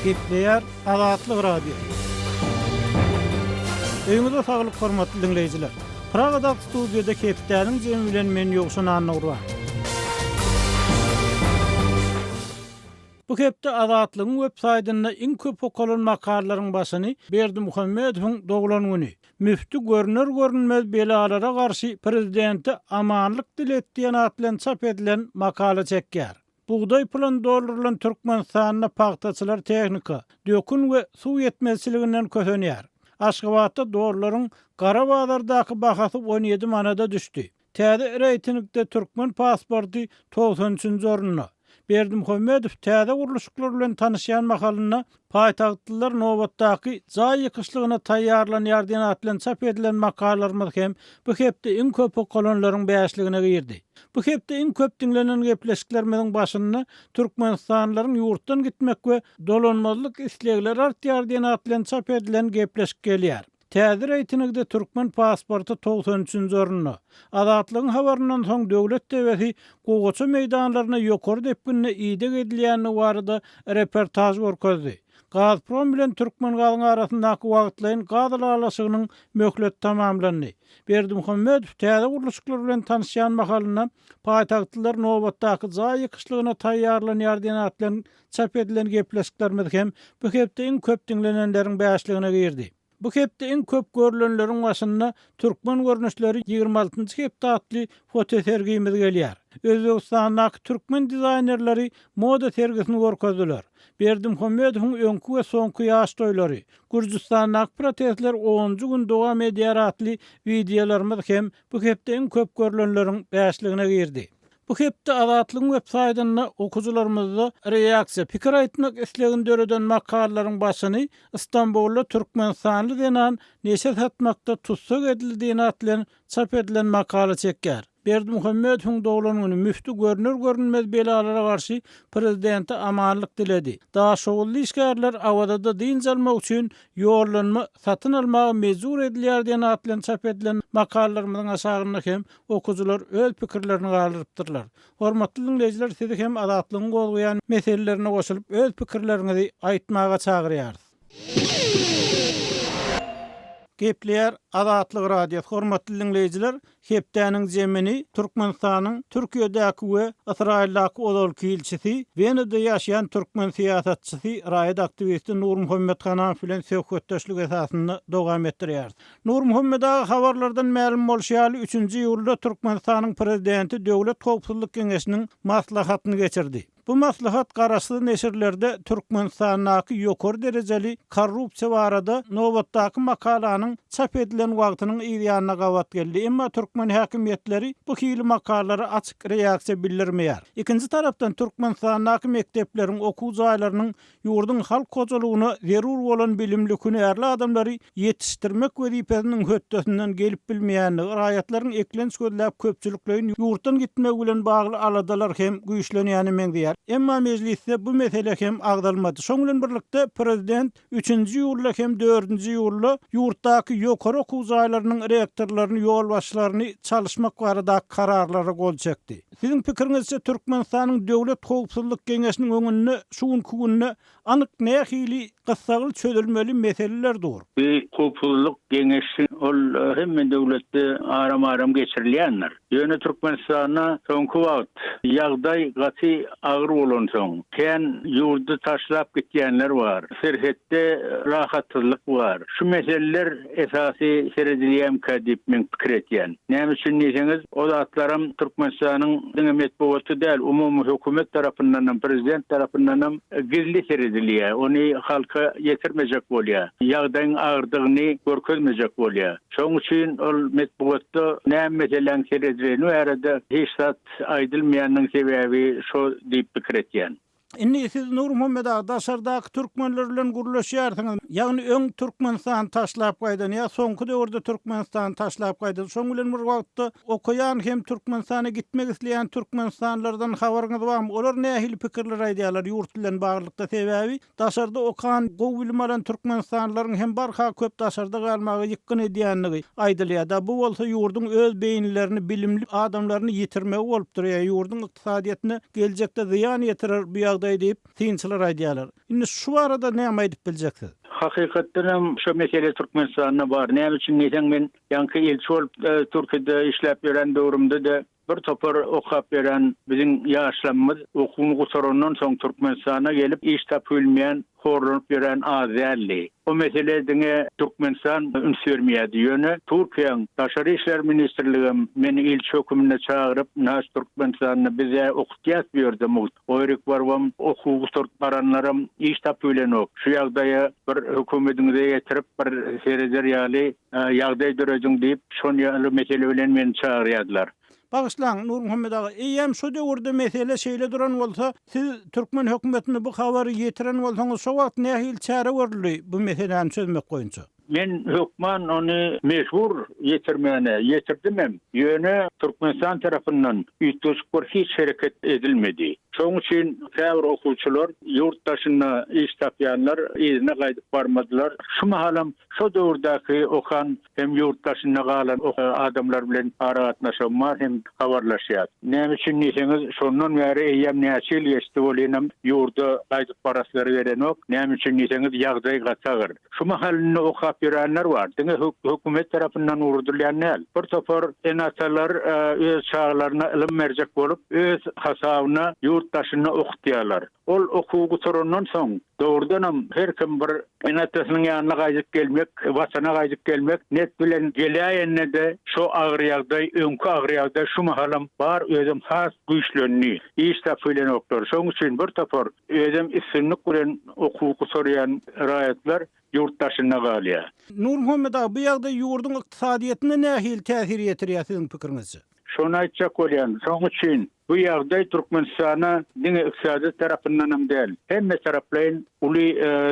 Gepleýär Azatlyk Radiosy. Öýüňize saglyk hormatly diňleýjiler. Pragadaky studiýada hepdäniň jemi bilen men Ýowşan Annagurban. Bu hepde Azatlygyň web saýtynda iň köp okalan makalalaryň başyny Berdimuhamedowyň doglan güni, Müfti görner-görünmez belalara garşy prezidente amanlyk dilet diýen at bilen çap edilen makala çekýär. Bugdaý puluny doldurylan Türkmenistanda pagtaçylar tehnika, dökün we suw ýetmezçiliginden kösenýär. Aşgabatda dollaryň gara bazardaky bahasy 17 manada düşdi. Täze reýtingde türkmen pasporty 93-nji orunda. Berdimuhamedow täze gurluşyklar bilen tanyşýan mahalynda paýtagtlylar nobatdaky jaý ýykyşlygyna taýýarlanýar diýen at bilen çap edilen makalalarymyz hem bu hepde iň köp okalanlaryň bäşligine girdi. Bu hepde iň köp diňlenen gepleşiklerimiziň başynda türkmenistanlylaryň ýurtdan gitmek we dolanmazlyk islegleri artýar diýen at bilen çap edilen gepleşik gelýär. Täze reýtingde türkmen pasporty 93-nji orunda. Azatlygyň habaryndan soň döwlet TW-si gowaça meýdanlaryna ýokary depginde ideg edilýändigi barada reportaž görkezdi. Gazprom bilen Türkmengazyň arasyndaky wagtlaýyn gaz ylalaşygynyň möhleti tamamlandy. Berdimuhamedow täze gurluşyklar bilen tanyşýan mahalynda paýtagtlylar nobatdaky jaý ýykyşlygyna taýýarlanýar diýen at bilen Çap edilen gepleşiklerimiz hem bu hepde iň köp diňlenenleriň bäşligine girdi. Bu hepde iň köp görlenleriň başynda Türkmen görnüşleri 26-njy hepde atly fotosergimiz gelýär. Özbegistandaky türkmen dizaýnerleri moda sergisini görkezdiler. Berdimuhamedowyň öňki we soňky ýaş toýlary, Gürjüstandaky protestler onunjy gün dowam edýär atly wideolarymyz hem bu hepde iň köp görlenleriň bäşligine girdi. Bu hepde Azatlygyň web saýtynda okyjylarymyzda reaksiýa, pikir aýtmak islegini döreden makalalaryň başyny Stambulda türkmenistanly zenan neşe satmakda tussag edildi diýen at bilen çap edilen makala çekýär. Berdimuhamedowyň doglan güni müfti görner-görünmez belalara garşy prezidente amanlyk diledi. Daşoguzly işgärler Awazada dynç almak üçin ýollanma satyn almaga mejbur edilýär diýen at bilen çap edilen makalalarymyzyň aşagynda hem Okyjylar öz pikirlerini galdyrypdyrlar. Hormatly diňleýjiler sizi hem Azatlygyň gozgaýan meselelerine goşulyp öz pikirleriňizi aýtmaga çagyrýarys. Gepleýär Azatlyk Radiosy Hormatly diňleýjiler hepdäniň jemini Türkmenistanyň Türkiýedäki we Ysraýyldaky ozalky ilçisi, Wenada ýaşaýan türkmen syýasatçysy, raýat aktiwisti Nurmuhammet Hanamow bilen söhbetdeşlik esasynda dowam etdirýäris. Nurmuhammet aga habarlardan mälim bolşy ýaly, üçünji iýulda Türkmenistanyň Prezidenti Döwlet howpsuzlyk geňeşiniň maslahatyny geçirdi. Bu maslahat garaşsyz neşirlerde Türkmenistandaky ýokary derejeli korrupsiýa barada nobatdaky makalanyň çap edilen wagtynyň yzýanyna gabat geldi, emma türkmen häkimiýetleri bu hili makalalara açyk reaksiýa bildirmeýär. Ikinji tarapdan, Türkmenistandaky mekdepleriň, okuw jaýlarynyň ýurduň halk hojalygyna zerur bolan bilimli, hünärli adamlary ýetişdirmek wezipesiniň hötdesinden gelip bilmeýändigi, raýatlaryň eklenç gözläp köpçülikleýin ýurtdan gitmegi bilen bagly aladalar hem güýçlenýäne meňzeýär. Emma mejlisde bu mesele hem agzalmady. Şoň bilen birlikde, prezident üçünji iýulda hem dördünji iýulda ýurtdaky ýokary okuw jaýlarynyň rektorlaryny, ýolbaşçylaryny çalyşmak baradaky kararlara gol çekdi. Siziň pikiriňizçe Türkmenistanyň Döwlet howpsuzlyk geňeşiniň öňünde şu günki günde anyk nähili gyssagly çözülmeli meseleler dur? Bu howpsuzlyk geňeşi ol hemme döwletde aram-aram geçirilýändir. Ýöne Türkmenistanda soňky wagt ýagdaý gaty agyr bolansoň, kän ýurdy taşlap gitýänler bar, serhetde rahatsyzlyk bar. Şu meseleler esasy seredilýämkä diýip men pikir etýän. Näme üçin diýseňiz, o zatlaram Türkmenistanyň diňe metbugaty däl, umumy hökümet tarapyndanam, prezident tarapyndanam gizli seredilýär. Ony halka ýetirmejek bolýar. Ýagdaýyň agyrdygyny görkezmejek bolýar. Şonuň üçin ol metbugatda näme meseläň seredileni barada hiç zat aýdylmaýanynyň sebäbi şo diýip pikir etýän. Indi siz Nurmuhammet aga daşardaky türkmenler bilen gürleşýärsiňiz. Ýagny öň Türkmenistany taşlap gaýdan ýa soňky döwürde Türkmenistany taşlap gaýdan şoň bilen bir wagtda okaýan hem Türkmenistana gitmek isleýän türkmenistanlylardan habaryňyz barmy? Olar nähili pikirler aýdýarlar ýurt bilen baglylykda sebäbi daşarda okan gowy bilim alan türkmenistanlylaryň hem barha köp daşarda galmaga ýykgyn edýändigi aýdylýar-da bu bolsa ýurduň öz beýnilerini bilimli adamlaryny ýitirmegi bolup durýar ýurduň ykdysadyýetine geljekde zyýan ýetirer bu ýagdaý. ýagdaý diýip, synçylar aýdýarlar. Indi şu barada näme aýdyp biljeksiz? Hakykatdan hem şo mesele Türkmenistanda bar. Näme üçin diýseň men ýaňky ilçi bolup Türkiýede işläp ýören döwrümde-de bir topar okap ýören biziň ýaşlamymyz okuwyny gutarandan soň Türkmenistana gelip iş tapybilmeýän horlanyp ýören az däldi. Bu mesele diňe Türkmenistan üns bermeýärdi. Ýöne Türkiýäň Daşary işler ministrligem meni ilçi höküminde çagyryp, Naş Türkmenistanda biz-ä okutýas bu ýerde mugt. O ýerik barybam okuwy gutaryp baranlaram iş tapybilenok. Şu ýagdaýa bir hökümediňize ýetirip bir sereder ýaly ýagdaý dörediň diýip, şon ýaly mesele bilen meni çagyrýardylar. Bagyşlaň, Nurmuhammet aga, eýýäm şo döwürde mesele şeýle duran bolsa, siz türkmen hökümetine bu habary ýetiren bolsaňyz, şo wagt nähili çäre görüldi bu meseläni çözmek boýunça? Men hökman ony mejbur ýetirmäne, ýetirdimem. Ýöne Türkmenistan tarapyndan üýtgeşik bir hiç hereket edilmedi. Şonuň üçin käbir okuwçylar ýurt daşynda iş tapýanlar yzyna gaýdyp barmadylar. Şu mahalam şo döwürdäki okan Hem ýurt daşynda galan adamlar bilen aragatnaşygym bar, hem habarlaşýas. Näme üçin diýseňiz, şondan bäri eýýäm näçe ýyl geçdi welinem ýurda gaýdyp baraslary gelenok. Näme üçin diýseňiz, ýagdaý gaty agyr. Şu mahal indi okap ýörenler bar. Diňe hökümet tarapyndan ugradylýan däl. Bir topar ene-atalar öz çagalaryna ylym berjek bolup, öz hasabyna ýurt daşynda okutýarlar. Ol okuwy gutarandan soň, dogrudanam, her kim bir ene-atasynyň ýanyna gaýdyp gelmek, Watana gaýdyp gelmek net bilen geläýende-de, şo agyr ýagdaý, öňki agyr ýagdaý şu mahalam bar, özem has güýçlendi. Iş tapybilenoklar. Şonuň üçin bir topar özem üstünlik bilen okuwy gutarýan raýatlar ýurt daşynda galýar. Nurmuhammet aga, bu ýagdaý ýurduň ykdysadyýetine nähili täsir ýetirýär siziň pikiriňizçe? Şony aýtjak bolýan. Şonuň üçin bu ýagdaý Türkmenistana diňe ykdysady tarapyndanam däl, hemme taraplaýyn uly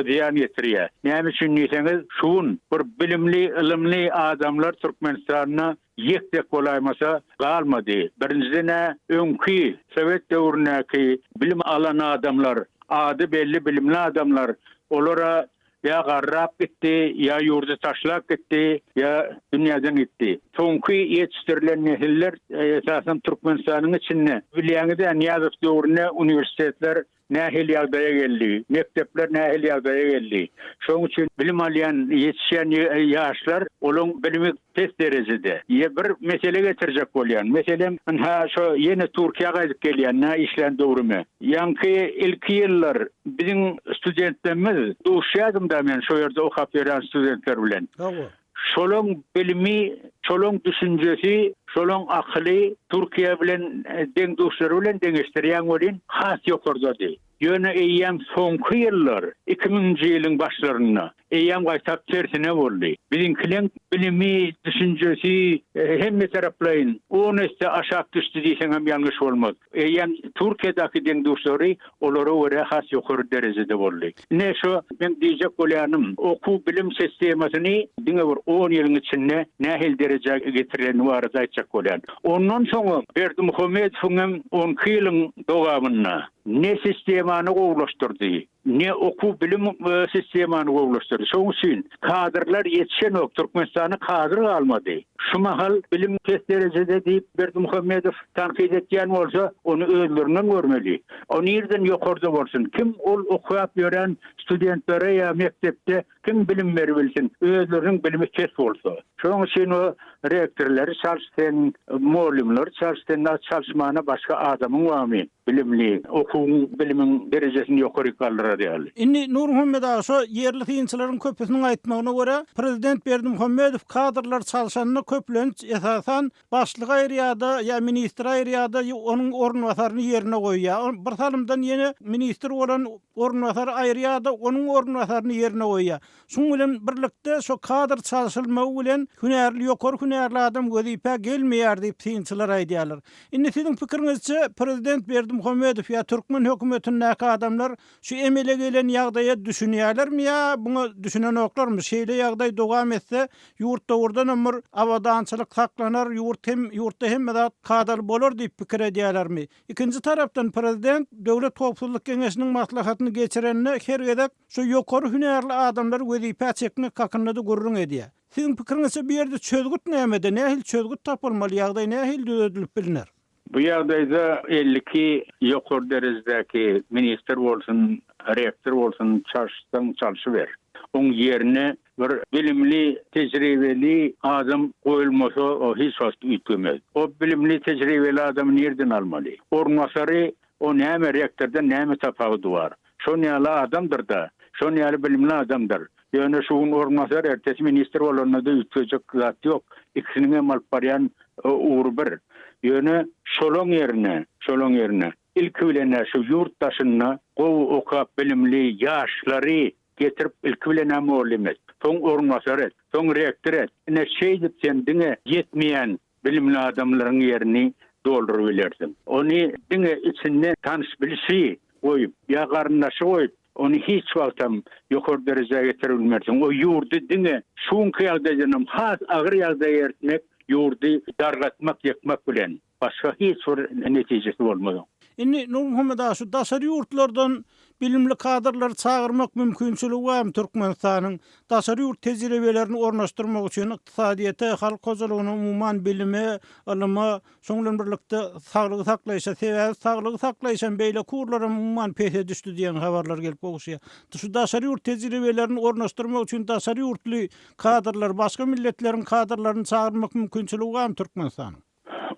zyýan ýetirýär. Näme üçin diýseňiz, şu gün bir bilimli, ylymly adamlar Türkmenistanda ýek-tek bolaýmasa galmady. Birinjiden-ä öňki sowet döwründäki bilim alan adamlar, ady belli bilimli adamlar, olar-a Ýa garrap gitdi, ýa ýurdy taşlap gitdi, ýa dünýäden gitdi. Soňky ýetişdirilen nesiller, esasan Türkmenistanyň içinde, bilýäňiz-ä, Nyýazow döwründe uniwersitetler nähili ýagdaýa geldi, mekdepler nähili ýagdaýa geldi. Şonuň üçin bilim alýan, ýetişýän ýaşlar, olaň bilimi pes derejede. Ýa bir mesele getirjek bolýan. Meselem, ynha şo ýene Türkiýä gaýdyp gelýän, nä işlän döwrüme. Ýaňky ilki ýyllar biziň studentlerimiz, duşýardym-da men şo ýerde okap ýören studentler bilen. Hawa. Şolaň bilimi, şolaň düşünjesi, şolaň akyly Türkiýe bilen deň-duşlary bilen deňeşdirýäň welin has ýokardady. Ýöne eýýäm soňky ýyllar, iki müňünji ýylyň başlarynda, eýýäm gaýtap tersine boldy. Biziňkileň bilimi, düşünjesi hemme taraplaýyn on esse aşak düşdi diýseňem ýalňyş bolmaz. Eýýäm Türkiýedäki deň-duşlary olara görä has ýokary derejede boldy. Ine şu meň diýjek bolýanym, okuw-bilim sistemasyny diňe bir on ýylyň içinde nähili derejä getirileni barada aýtjak bolýan. Ondan soňam Berdimuhamedowyň hem on iki ýylyň dowamynda ne sistemany gowulaşdyrdy, ne okuw-bilim sistemany gowulaşdyrdy. Şonuň üçin kadrlar ýetişenok, Türkmenistanda kadr galmady. Şu mahal bilim pes derejede diýip Berdimuhamedow tankyt etýän bolsa, ony özlerinden görmeli. O nirden ýokarda bolsun? Kim ol okap ýören studentlere ýa mekdepde kim bilim beribilsin, özleriniň bilimi pes bolsa. Şonuň üçin o rektorlary çalş sen, mugallymlary çalş sen, çalyşmana başga adamyň barmy bilimli, okuwyň, bilimiň derejesini ýokaryk galdyrar ýaly. Indi Nurmuhammet aga, şo ýerli synçylaryň köpüsiniň aýtmagyna görä, prezident Berdimuhamedow kadrlary çalşanda köplenç, esasan, başlygy aýyrýar-da, ýa ministri aýyrýar-da, onuň orunbasaryny ýerine goýýar. Bir salymdan ýene ministr bolan orunbasary aýyrýar-da, onuň orunbasaryny ýerine goýýar. Şunuň bilen birlikde, şo kadr çalşylmagy bilen hünärli, ýokary hünärli adam wezipä gelmeýär diýip, synçylar aýdýarlar. Indi siziň pikiriňizçe, prezident Berdimuhamedow ýa türkmen hökümetindäki adamlar şu emele gelen ýagdaýa düşünýärlermi ýa muňa düşünenoklarmy? Şeýle ýagdaý dowam etse, ýurt dogrudanam bir abadançylyk saklanar, ýurt hem, ýurtda hemme zat kadaly bolar diýip pikir edýärlermi? Ikinji tarapdan, prezident Döwlet howpsuzlyk geňeşiniň maslahatyny geçirende her gezek şu ýokary hünärli adamlary wezipä çekmek hakynda-da gürrüň edýär. Siziň pikiriňizçe bu ýerde çözgüt nämede, nähili çözgüt tapylmaly, ýagdaý nähili düzedilip bilner? Bu ýagdaýda 52 ýokary derejedäki ministr bolsun, rektor bolsun çalyşsaň çalşyber. Oň ýerine bir bilimli, tejribeli adam goýulmasa o hiç wagt üýtgemez. O bilimli, tejribeli adamy nirden almaly? Orunbasary o näme rektordan näme tapawudy bar? Şon ýaly adamdyr-da, şon ýaly bilimli adamdyr. Ýöne şu gün orunbasar, ertesi ministr bolanda-da üýtgejek zat ýok. Ikisiniň hem alyp barýan ugry bir. Ýöne şolaň ýerine, şolaň ýerine ilki bilen-ä şu ýurt daşynda gowy okap bilimli ýaşlary getirip ilki bilen-ä mugallym et, soň orunbasar et, soň rektor et. Ine şeýdip sen diňe ýetmeýän bilimli adamlaryň ýerini dolduryp bilersiň. Ony diňe içinde tanyş-bilişi goýup ýa garyndaşy goýup, ony hiç wagtam ýokary derejä getirip bilmersiň. O ýurdy diňe şu günki ýagdaýdanam has agyr ýagdaýa eltmek, ýurdy dargatmak, ýykmak bilen başga hiç bir netijesi bolmaz oň. Indi Nurmuhammet aga şu daşary ýurtlardan bilimli kadrlary çagyrmak mümkinçiligi barmy Türkmenistanyň daşary ýurt tejribelerini ornaşdyrmak üçin ykdysadyýete, halk hojalygyna umuman bilime, ylyma, şoň bilen birlikde saglygy saklaýşa sebäbi saglygy saklaýşam beýleki ugurlaram umuman pese düşdi diýen habarlar gelip gowuşýar. Şu daşary ýurt tejribelerini ornaşdyrmak üçin daşary ýurtly kadrlary başga milletleriň kadrlaryny çagyrmak mümkinçiligi barmy Türkmenistanyň?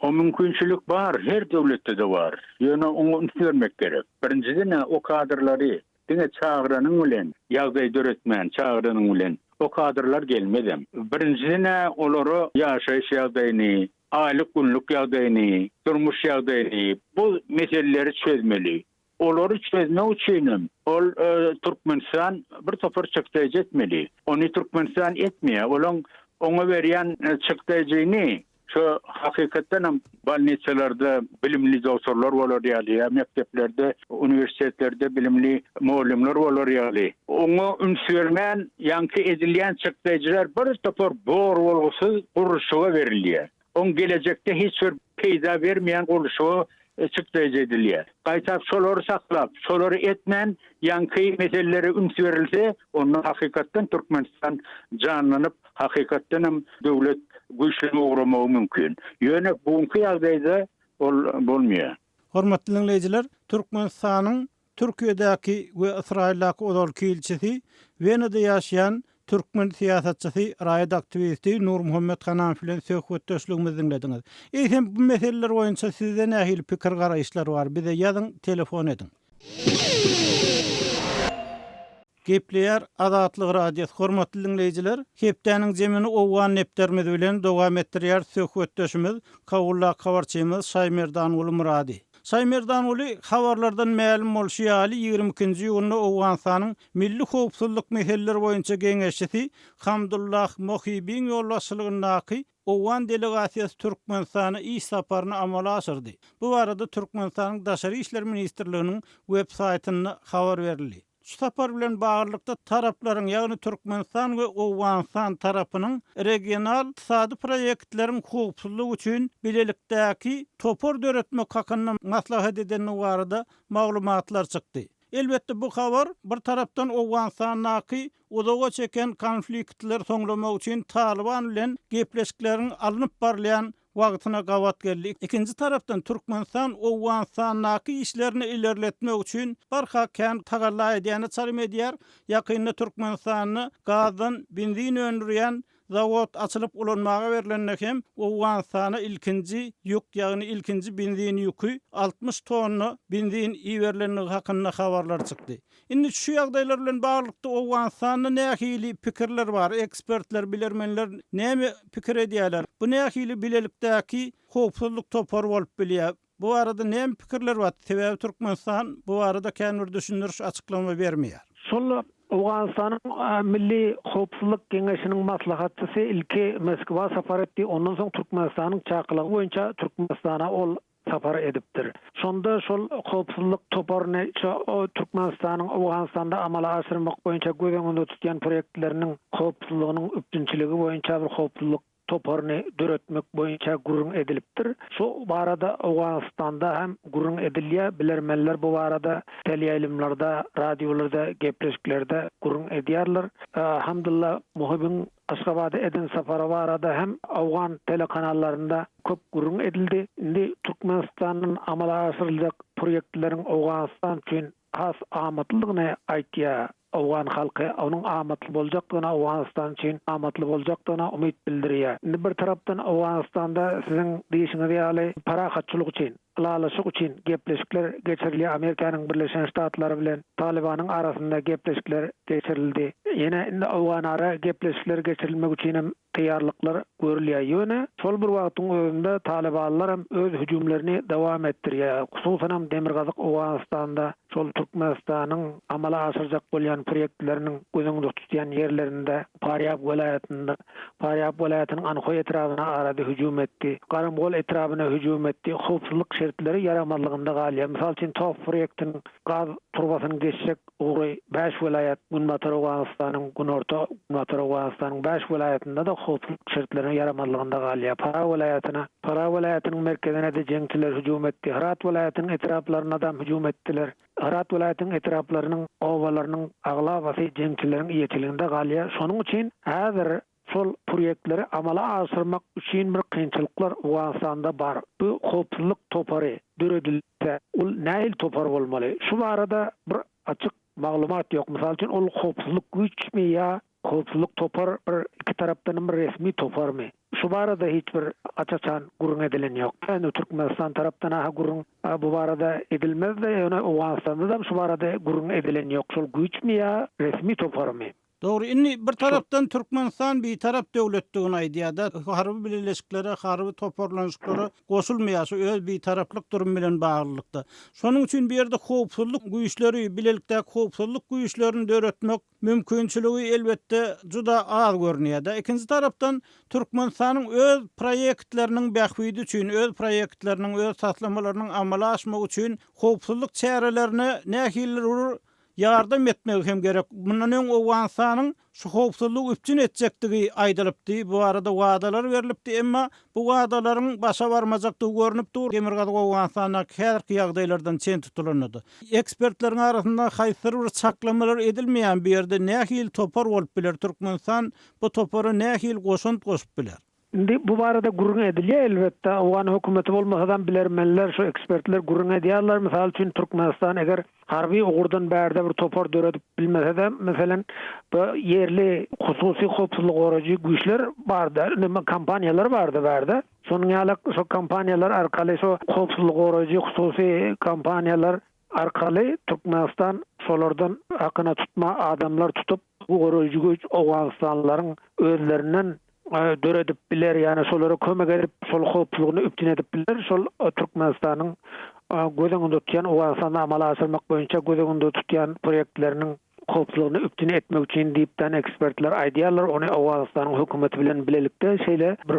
O mümkinçilik bar, her döwletde-de bar. Ýöne oňa üns bermek gerek. Birinjiden-ä o kadrlary diňe çagyranyň bilen, ýagdaý döretmän çagyranyň bilen o kadrlar gelmezem. Birinjiden-ä olara ýaşaýyş ýagdaýyny, aýlyk-günlük ýagdaýyny, durmuş ýagdaýyny, bu meseleleri çözmeli. Olary çözmek üçinem ol Türkmenistan bir topar çykdaýjy etmeli. Ony Türkmenistan etmeýär. Olaň oňa berýän çykdaýjyny şo hakykatdanam bolnisalarda bilimli dogtorlar bolar ýaly ýa mekdeplerde, uniwersitetlerde bilimli mugallymlar bolar ýaly, oňa üns bermän ýaňky edilýän çykdaýjylar bir topar bor-bolgusyz gurluşyga berilýär. Oň gelejekde hiç bir peýda bermeýän gurluşyga çykdaýjy edilýär. Gaýtap şolary saklap, şolary etmän ýaňky meselelere üns berilse, onda hakykatdan Türkmenistan janlanyp, hakykatdanam döwlet güýçlenip ugramagy mümkin. Ýöne bu günki ýagdaýda ol bolmaýar. Hormatly diňleýjiler, Türkmenistanyň Türkiýedäki we Ysraýyldaky ozalky ilçisi, Wenada ýaşaýan türkmen syýasatçysy, raýat aktiwisti Nurmuhammet Hananow bilen söhbetdeşligimizi diňlediňiz. Eýsem, bu meseleler boýunça sizde nähili pikir-garaýyşlar bar? Bize ýazyň, telefon ediň. Gepleýär Azatlyk Radiosy Hormatly diňleýjiler, hepdäniň jemini owgan nepderimiz bilen dowam etdirýär söhbetdeşimiz, Kabuldaky habarçymyz Şaýmerdanguly Myrady. Şaýmerdanguly, habarlardan mälim bolşy ýaly, 22-nji iýunda Owganystanyň Milli howpsuzlyk meseleleri boýunça geňeşçisi Hamdullah Mohibiň ýolbaşçylygyndaky Owgan delegasiýasy Türkmenistana iş saparyny amala aşyrdy. Bu barada Türkmenistanyň Daşary işler ministrliginiň web saýtynda habar berildi. Şu sapar bilen baglylykda taraplaryň, ýagny Türkmenistan we Owganystan tarapynyň regional ykdysady proýektleriň howpsuzlygy üçin bilelikdäki topar döretmek hakynda maslahat edendigi barada maglumatlar çykdy. Elbetde, bu habar, bir tarapdan, Owganystandaky uzaga çeken konfliktleri soňlamak üçin Talyban bilen gepleşikleriň alnyp barylýan wagtyna gabat geldi. Ikinji tarapdan, Türkmenistan Owganystandaky işlerini ilerletmek üçin barha kän tagalla edýäne çalym edýär. Ýakynda Türkmenistanda gazdan benzin öndürýän Zawod açylyp ulanmaga berlende hem Owganystana ilkinji ýük, ýagny ilkinji benzin ýüki, 60 tonna benzin iberilendigi hakynda habarlar çykdy. Indi şu ýagdaýlar bilen baglylykda Owganystanda nähili pikirler bar, ekspertler, bilermenler näme pikir edýärler? Bu nähili bilelikdäki howpsuzlyk topary bolup bilýär? Bu barada näme pikirler bar? Sebäbi Türkmenistan bu barada kän bir düşündiriş, açyklama bermeýär. Şol Owganystanyň Milli howpsuzlyk geňeşiniň maslahatçysy ilki Moskwa sapar etdi, ondan soň Türkmenistanyň çakylygy boýunça Türkmenistana ol sapar edipdir. Şonda şol howpsuzlyk toparyny şo Türkmenistanyň Owganystanda amala aşyrmak boýunça göz öňünde tutýan proýektleriniň howpsuzlygynyň üpjünçiligi boýunça bir howpsuzlyk toparyny döretmek boýunça gürrüň edilipdir. Şu barada Owganystanda hem gürrüň edilýär. Bilermenler bu barada teleýaýlymlarda, radiolarda, gepleşiklerde gürrüň edýärler. Hamdullah Muhybyň. Aşgabada eden sapary barada hem owgan telekanallarynda köp gürrüň edildi. Indi Türkmenistandan amala aşyryljak proýektleriň Owganystan üçin has amatlydygyny aýtýar. Owgan halky onuň amatly boljakdygyna, Owganystan üçin amatly boljakdygyna umyt bildirýär. Indi bir tarapdan Owganystanda siziň diýşiňiz ýaly parahatçylyk üçin, ylalaşyk üçin gepleşikler geçirilýär, Amerikanyň Birleşen Ştatlary bilen Talybanyň arasynda gepleşikler geçirildi. Ýene indi owganara gepleşikler geçirilmek üçin hem taýýarlyklar görülýär. Ýöne şol bir wagtyň özünde talybanlar hem öz hüjümlerini dowam etdirýär. Hususanam demirgazyk Owganystanda şol Türkmenistanyň amala aşyrjak bolýan proýektleriniň göz öňünde tutýan ýerlerinde Farýab welaýatynda Farýab welaýatynyň Anhoý etrabyna arada hüjüm etdi. Garamgol etrabyna hüjüm etdi. Howpsuzlyk şertleri ýaramazlygynda galýar. Mysal üçin TOPH proýektiniň gaz turbasynyň geçjek ugry bäş welaýat, Günbatar Owganystanyň, Günorta, Günbatar Owganystanyň bäş welaýatynda-da howpsuzlyk şertleriniň ýaramazlygynda galýar. Farah welaýatyna, Farah welaýatynyň merkezine-de jeňçiler hüjüm etdi. Hyrat welaýatynyň etraplaryna-dam hüjüm etdiler. Hyrat welaýatynyň etraplarynyň obalarynyň aglabasy jeňçileriň eýeçiliginde galýar. Şonuň üçin häzir şol proýektleri amala aşyrmak üçin bir kynçylyklar Owganystanda bar. Bu howpsuzlyk topary döredilse, ol nähili topar bolmaly? Şu barada bir açyk maglumat ýok. Mysal üçin, ol howpsuzlyk güýçmi ýa howpsuzlyk topar bir iki tarapdanam bir resmi toparmy? Şu barada hiç bir aç-açan gürrüň edilen ýok. Indi Türkmenistan tarapdan-a gürrüň bu barada edilmez-de, ýöne Owganystanda-da şu barada gürrüň edilen ýok. Şol güýçmi ýa resmi toparmy? Dogry, indi bir tarapdan Türkmenistan bitarap döwletdigini aýdýar-da, harby bileleşiklere, harby toparlanyşyklara goşulmaýar, şu öz bitaraplyk durumy bilen baglylykda. Şonuň üçin bu ýerde howpsuzlyk güýçleri, bilelikdäki howpsuzlyk güýçlerini döretmek mümkinçiligi elbetde juda az görünýär-de. Ikinji tarapdan Türkmenistanyň öz proýektleriniň bähbidi üçin, öz proýektleriniň, öz taslamalarynyň amala aşmagy üçin howpsuzlyk çärelerine nähilidir bir ýardam etmegi hem gerek. Mundan öň Owganystanyň şu howpsuzlygy üpjün etjekdigi aýdylypdy, bu barada wadalar berlipdi, emma bu wadalaryň başa barmajakdygy görnüp dur, Demirgazyk Owganystandaky häzirki ýagdaýlardan çen tutulanda-da. Ekspertleriň arasynda haýsydyr bir çaklamalar edilmeýän bu ýerde nähili topar bolup biler, Türkmenistan bu topara nähili goşant goşup biler? Indi bu barada gürrüň edilýär elbetde, owgan hökümeti bolmasadam bilermenler, şu ekspertler gürrüň edýärler. Mysal üçin Türkmenistan eger harby ugurdan bärde bir topar döredip bilmesede, meselem, bu ýerli hususy howpsuzlyk goraýjy güýçler barda, neme kompaniýalar barda bärde. Şonuň ýaly şo kompaniýalar arkaly şo howpsuzlyk goraýjy hususy kompaniýalar arkaly Türkmenistan şolardan hakyna tutma adamlar tutup, bu goraýjy güýç owganystanlylaryň özlerinden döredip biler, ýagny şolara kömek edip, şol howpsuzlygyny üpjün edip biler, şol Türkmenistanyň göz öňünde tutýan, Owganystanda amala aşyrmak boýunça göz öňünde tutýan proýektleriniň howpsuzlygyny üpjün etmek üçin diýipden ekspertler aýdýarlar, ony Owganystanyň hökümeti bilen bilelikde şeýle bir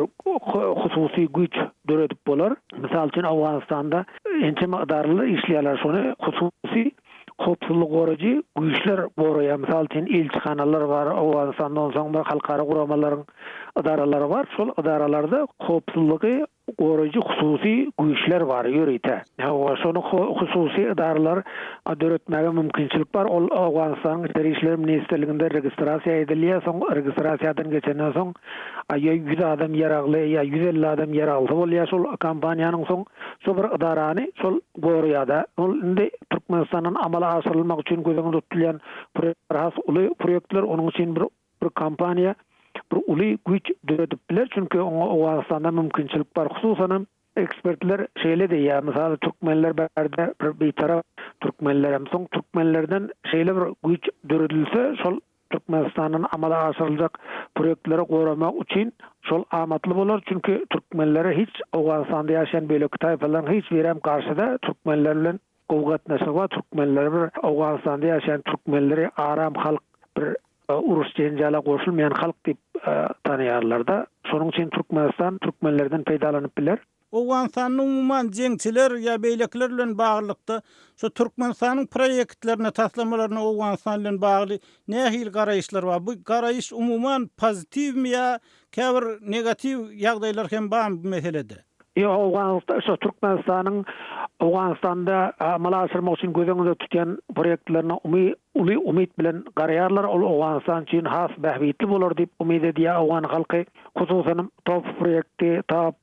hususy güýç döredip bolar. Mysal üçin, Owganystanda ençeme edaralar işleýärler, şony hususy Howpsuzlygy goraýjy güýçler goraýar. Mysal üçin, ilçihanalar bar Owganystanda, onsoň bir halkara guramalaryň edaralary bar. Şol edaralarda howpsuzlygy goraýjy hususy güýçler bar ýörite. Hawa, şony hususy edaralar döretmäge mümkinçilik bar. Ol Owganystanyň Içeri işler ministrliginde registrasiýa edilýär. Soň registrasiýadan geçenden soň ýa 100 adam ýaragly, ýa 150 adam ýaraglysy bolýar şol kompaniýanyň soň şo bir edarany şol goraýada. Ol indi Türkmenistandan amala aşyrylmak üçin göz öňünde tutulýan proýektler has uly proýektler, onuň üçin bir bir kompaniýa bir uly güýç döredip biler, çünki oňa Owganystanda mümkinçilik bar. Hususanam ekspertler şeýle diýýär, mysaly türkmenler bärde bir bitarap türkmenlerem, soň türkmenlerden şeýle bir güýç döredilse, şol Türkmenistandan amala aşyryljak proýektleri goramak üçin şol amatly bolar, çünki türkmenlere hiç Owganystanda ýaşaýan beýleki taýpalaryň hiç birem garşy däl, türkmenler bilen gowy gatnaşygy bar, türkmenleri bir Owganystanda ýaşaýan türkmenleri aram halk, bir uruş-jenjala goşulmaýan halk diýip tanaýarlar-da, şonuň üçin Türkmenistan türkmenlerden peýdalanyp biler. Owganystanda umuman jeňçiler ýa beýlekiler bilen baglylykda şu Türkmenistanyň proýektlerine, taslamalaryna Owganystan bilen bagly nähili garaýyşlar bar? Bu garaýyş umuman pozitiwmi ýa käbir negatiw ýagdaýlar hem barmy bu meselede? Ýok, Owganystan, şu Türkmenistanyň. Owganystanda amala aşyrmak üçin göz öňünde tutýan proýektlerine umy uly umyt bilen garaýarlar. Ol Owganystan üçin has bähbitli bolar diýip umyt edýär owgan halky. Hususanam TOPH proýekti, TAP,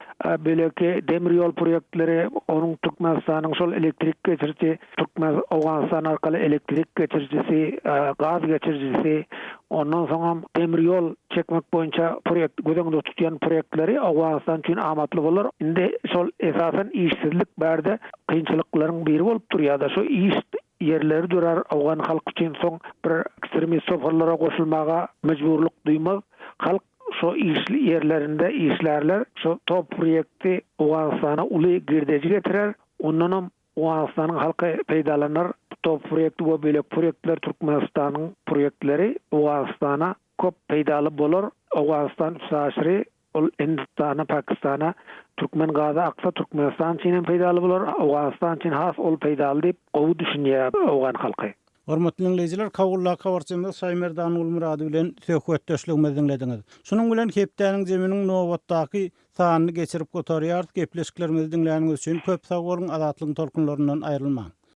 beýleki demir ýol proýektleri, onuň Türkmenistanyň şol elektrik geçiriji, Türkmen Owganystan arkaly elektrik geçirijisi, gaz geçirijisi, ondan soňam demir ýol çekmek boýunça proýekt göz öňünde tutýan proýektleri Owganystan üçin amatly bolar. Indi şol esasan işsizlik bärde kynçylyklaryň biri bolup durýar-da, şu iş ýerleri dörär owgan halky üçin soň bir ekstremist toparlara goşulmaga mejburlyk duýmaz. Halk şo iş ýerlerinde işlärler. Şo top proýekti Owganystana uly girdeji getirer. Ondanam Owganystanyň halky peýdalanar. Top proýekti we beýleki proýektler Türkmenistanyň proýektleri Owganystana köp peýdaly bolar. Owganystan üstaşyry ol Hindistana, Pakistana türkmen gazy aksa Türkmenistan üçin hem peýdaly bolar, Owganystan üçin has ol peýdaly diýip gowy düşünýär owgan halky. Hormatly diňleýjiler, Kabuldaky habarçymyz Şaýmerdan Gulmyrady bilen söhbetdeşligimizi diňlediňiz. Şunuň bilen hepdäniň jeminiň nobatdaky sanyny geçirip gutarýarys. Gepleşiklerimizi diňläniňiz üçin köp sag boluň, Azatlygyň tolkunlaryndan aýrylmaň!